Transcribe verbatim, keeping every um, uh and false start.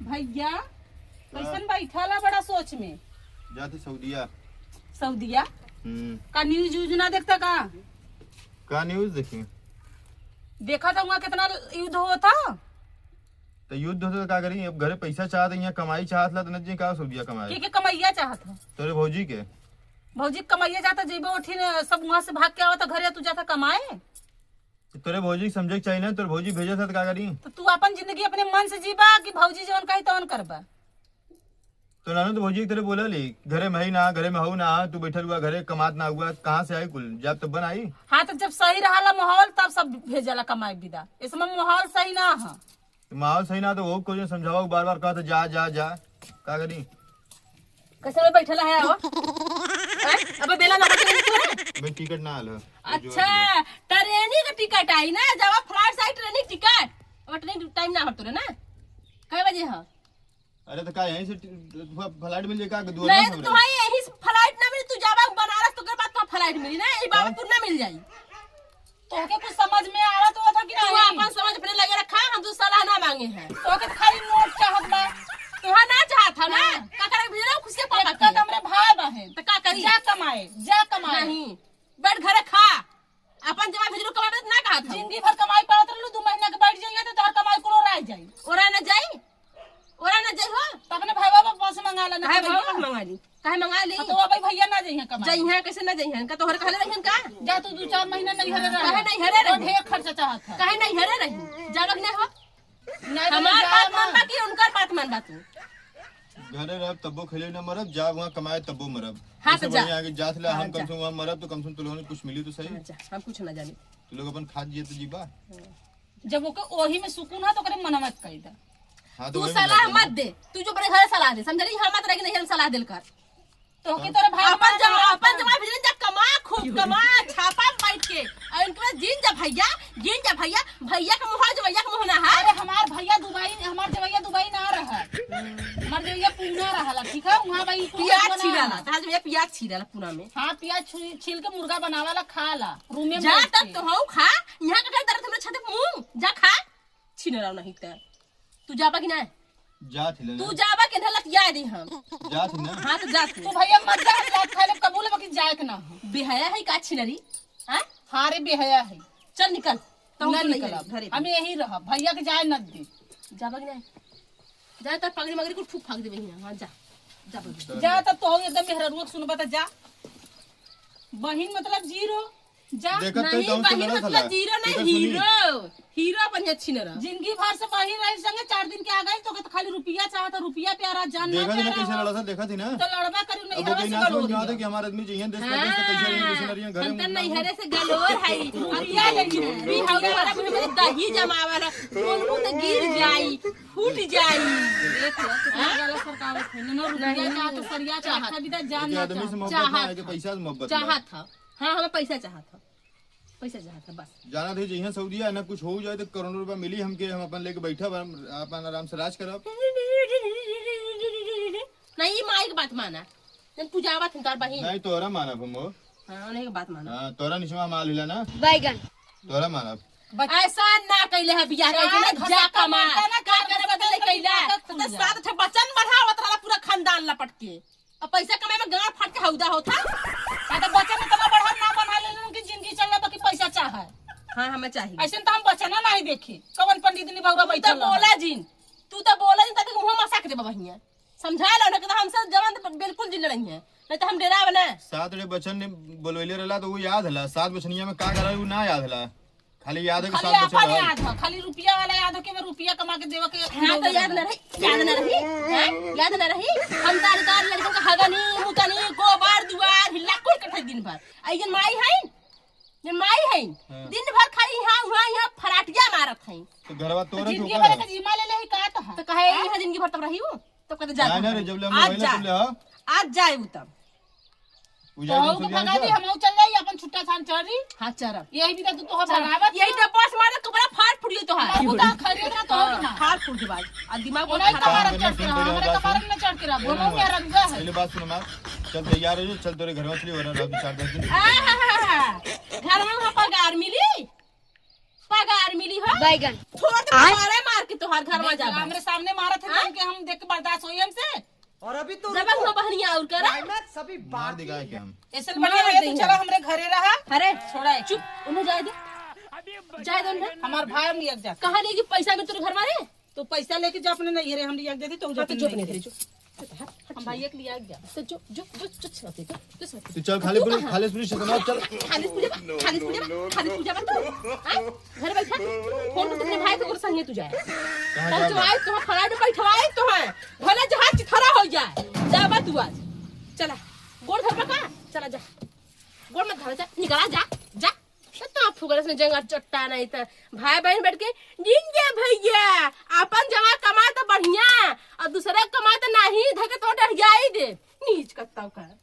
भैया, हाँ। कैसन बैठल है बड़ा सोच में? जाते सऊदिया। सऊदिया? हम्म। का news व्यूज ना देखता का? का news देखी? देखा था वहाँ कितना युद्ध होता। तो युद्ध होता तो का करी? अब घरे पैसा चाहत, यहाँ कमाई चाहत ला तो न जी का सऊदिया कमाए। के, के कमैया चाहत है? तोरे भौजी के। भौजी के कमैया जाता, जेबे उठी न, सब वहाँ से भाग के आवता घरे, तू जाता कमाए। तो तोरे भौजी के समझे के चाहिए ना, तोरे भौजी भेजे था तो का करी? तो तू अपन जिंदगी अपने मन से जीबा कि भौजी जवन कही तवन करबा? तो नानू तो भौजी के तोरे बोला ली, घरे में है ना, घरे में हऊ ना, तू बैठल हुआ, घरे कमात ना हुआ, कहाँ से आई कुल? जब तब बन आई। हाँ, तो जब सही रहा माहौल तब सब भेजला कमाए बिदा, इस समय माहौल सही ना है। तो माहौल सही ना तो वो कुछ समझावा, बार बार कहत जा जा जा, का करी? कैसे में बैठल है वो? हैं? अबे बेला ना बैठल है तू रे? मैं टिकट ना आल है। अच्छा, ट्रेनी का टिकट आई ना, जावा flight से आई ट्रेनी टिकट। अब ट्रेन टाइम ना हो तोरे ना? कै बजे है? अरे तो का यहीं से ट-, फ-, flight मिल जाए का? दुआर नहीं में तो हमरे। तुम्हारी यहीं से flight ना मिली, तू जावा बनारस तो के बाद तो flight मिली ना, ये बाबा हाँ। पुर ना मिल जाई। तोहके कुछ समझ में आवत होत ह कि तू नहीं? अपन समझ अपने लगे रखा, हम तो सलाह ना मांगे हैं। तोहके खाली नोट चाहत बा। तोहा ना चाहत ह ना? हाँ। का करे भेजला खुश के पापा एक के? तो हमरे भाई बहन। तो का करी? जा कमाए, जा कमाए। नहीं, बैठ घरे खा। अपन जमा भेजलू कमाए ना कहत ह। जिंदगी भर कमाई पड़त रहलू, दू महीना के बैठ जाइए तो तोहर कमाई कुल ओराई जाई। ओराई ना जाई? ओरा ना जइहो। तो अपने भाई बाबा से मंगा लेना। काहे भाई बाबा से मंगा ली? काहे मंगा ली? हाँ, तो अब भैया ना जइहें कमाए। जइहें, कैसे ना जइहें? इनका तोहरे कहले रहिहन का? जा तू दू चार महीना नहीं हरे रह। काहे नहीं हरे तो रही? ढेर खर्चा चाहत है। काहे नहीं हरे रही? जावक ना हो। नहीं तो हमार जा बात ना। मानबा कि उनकर बात मानबा तू? घरे रहब तब्बो खइले ना मरब, जा वहाँ कमाए तब्बो मरब। हाँ, तो ऐसे जा। बढ़िया है कि जात ला हाँ, हम कम जा। से कम वहाँ मरब तो कम से कम तू लोगन के कुछ मिली तो सही। हाँ, जा, हम कुछ ना जानी। तू लोग अपन खात जियत जीबा। हाँ। जब ओके ओही में सुकून है तो ओकरे मनवा कइ दा। हाँ, तो तू वही सलाह मत दे, तू जो बड़े घर सलाह दे, समझ रही? यहाँ मत रह के नहीं हम सलाह दिल कर। तो के तोरे भाई अपन जमा, अपन जमा भेजन जा, कमा, खूब कमा, छापा में बैठ के। और इनके बाद जीन जा भैया, जीन जा भैया, भैया का मुँह जवैया का मुँह ना है। अरे हमार भैया दुबई, हमार जवैया दुबई ना रहा, हमार जवैया पूना रहा, ठीक है? वहाँ भाई पियाज छीला ला, ताज भैया पियाज छीला ला पूना में। हाँ, पियाज छील के मुर्गा बनावा ला, खा ला, रूमे में जा। तब तो हऊ खा, यहाँ का कर दर्द हमरा छाती पे मुँह, जा खा। छीने रहो नहीं ते। तू जाबा कि ना? जात ही ले तू ना। जाबा कि ना, लतिया दे हम। जात ही ना। हाँ, तो जा तू। तू भैया मत जा, हम जात खाए ले कबूल है, बाकी जाए के ना हो। बेहया है का छिनरी? हाँ? हाँ रे, बेहया है। चल निकल। तो हम ना तो नहीं निकलब। घरे पे। हम यही रहब, भैया के जाए न दे। जाबा कि ना? जा, तो पगड़ी मगड़ी कुल फूक फाक देबे हियाँ। हाँ, जा। जा बगड़ी। जा, तब तो हो एकदम मेहररुआ के सुनबा, तो जा। बहिन मतलब जीरो। जा। देखत तो नहीं, गाँव से बहिन लड़त मतलब हला। जीरो नहीं, एकर सुनी। हीरो। हीरो अपन अच्छी न रह। जिंदगी भर से बहिन रही संगे, चार दिन के आ गई तो के तो खाली रुपया चाहत, रुपया प्यारा, जान ना देखत ही ना प्यारा कैसे हो। लड़त है, देखत ही ना। तो लड़बा करू, अब वो नैहरवा कहीं से ना गलोर समझ में आते लिया। कि हमार आदमी जइहन देश परदेश तो कैसे रही, हाँ, कैसे ना रही, घरे हम में तो कैसे नैहरे से गलोर है। अब क्या लेंगे? बिहाव वाला मुझे दही जमावा रहा, बोलबू तो गिर जाई, फूट जाई। देख लो, कितना हाँ? गलत सरकार है। ना, ना, रुपया नहीं। चाहत, सरिया चाहत, अभी तक जान एक ना आदमी से चाहत। मोहब्बत ना चाहत है कि था। पैसा से मोहब्बत बा। चाहत था। हाँ, हमें पैसा चाहत था। पैसा चाहत था, बस। जाना थे, जइहाँ सऊदिया ना कुछ हो जाए तो करोड़ों रुपया मिली हमके, हम अपन लेके बैठा बा, अपन आराम से राज करब। नहीं, ये माई के बात माना। जन पूजावा थन तार बहिन। नहीं, तोरा मानब हम हो। हाँ, उन्हीं के बात माना। हाँ, तोरा निचवा माल हिला ना। बैगन। तोरा मानब। बच- ऐसा ना कैले है बियाह, चार कैसे ना घर जा का कमा। मानता ना, का चार करे घर बदले का कैला? बियाह का तो खुल सात ठे बचन बढ़ावत रहला पूरा खानदान लपट के। अब पैसा कमाए में गांड फाट के हौदा होता। हाँ, तो बचन इतना बढ़ा ना बना ले कि जिंदगी चल जाए, बाकी पैसा चाहे। हाँ, हमें चाहिए। ऐसे तो हम बचना नहीं देखे। कवन पंडित ने बउरा तू तो बैठल रहा। बोला जिन, तू तो बोला जिन, ताकि मुंह मसा के देबा बहिया। समझा लो ना, कि तो हमसे जवन तो बिल्कुल जिन रही है, नहीं तो हम डेरा बना। सात रे बचन ने बोलवैले रहला, तो वो याद हला। सात बचनिया में का करा, वो ना याद हला। खाली याद है कि खाली सात बचन आपन रहा। याद है, खाली रुपया वाला याद है कि मैं रुपया कमा के देवा के हाँ, तो याद ना रही, याद ना रही, हैं? याद ना रही। हम तार तार लड़कन का हगनी, मुतनी, गोबर, दुआर, हिल्ला कुल कठे दिन भर। आ ये माई है, ये माई है, हाँ। दिन भर खाली यहाँ, वहाँ, यहाँ फराटिया मारत है। तो घरवा तोरे जिंदगी चौका भर है। का जिम्मा ले ले ही का तो है? तो कहे हाँ? यहाँ जिंदगी भर तब रही हूँ, तो कहते जा ना, ना रे, तू। जब ले हम आज लोग जा। तब ले, हाँ। आज जाए वो तब। उ जाए तो तो हम भगा दी, हम चल जाई, अपन छुट्टा थान चढ़ी। हाँ, चढ़ब। यही भी तो तू तो चढ़ब। भगावत यही है। डब्बा से मार दे, कपड़ा फाड़ फुट गई तोहार। बाबू तो खरीद रहा तो हाँ, ना। फाड़ फुट गई बात। आ दिमाग वो में नहीं खराब कपार है। चढ़ के रहा, हमारे कपार में चढ़ के रहा, बोलो मेरा रंगा है। पहले बात सुनो माँ, चल तैयार हो, चल तोरे घर में चली, वरना रह दो चार दस दिन। आ, हा, हा, हा। घर में वहाँ पगार मिली? पगार मिली हो? बैगन। छोड़ दे, आय? मारे मार कि तोहार घर में देख, जाबा। हमरे सामने मारत है, हाँ? तुमके हम देख के बर्दाश्त होई हमसे? और अभी तो जब रुको। हम बहनिया और करा। Climax अभी मार बाकी देगा है। क्या हम? ऐसे मार बढ़िया है, तू देंगे। चला हमरे घरे रहा। अरे, छोड़ा है। चुप, उन्हें जाए दे। जाए दे उन्हें। हमार भाई हम लिया के जाते। कहाँ लेगी पैसा में तेरे घर वाले? तो पैसा लेके जा अपने नैहरे, हम लिया के देती, तो हाँ, तो जो अपने नैहरे जो। हम भाई एक लिया के जा। तो जो, जो, जो, जो छाती, जो, जो छाती। तू चल, खाली तू पुलिस, कहाँ? खाली पुलिस से ना, चल। खाली पूजा बा, खाली पूजा बा, खाली पूजा बा तू। हाँ? घर बैठा, फोन करके अपने भाई को और संगे तू जाए। कहाँ जाबा? पहुँचवाए तो है, फलाइट में बैठवाए तो है। भले जहाज चिथरा हो जाए। जाबा तू आज। चला, गोड़ धर पा का? चला जा। गोड़ मत धर, जा, निकला, जा, जा। तो, तो फुगरस में जंगल चट्टा नहीं तो भाई बहन बैठ के, "जिंगे भैया, अपन जमा कमा तो बढ़िया, और दूसरे कमा तो नहीं, धके तो डरियाई दे।" नीच कत्ता का।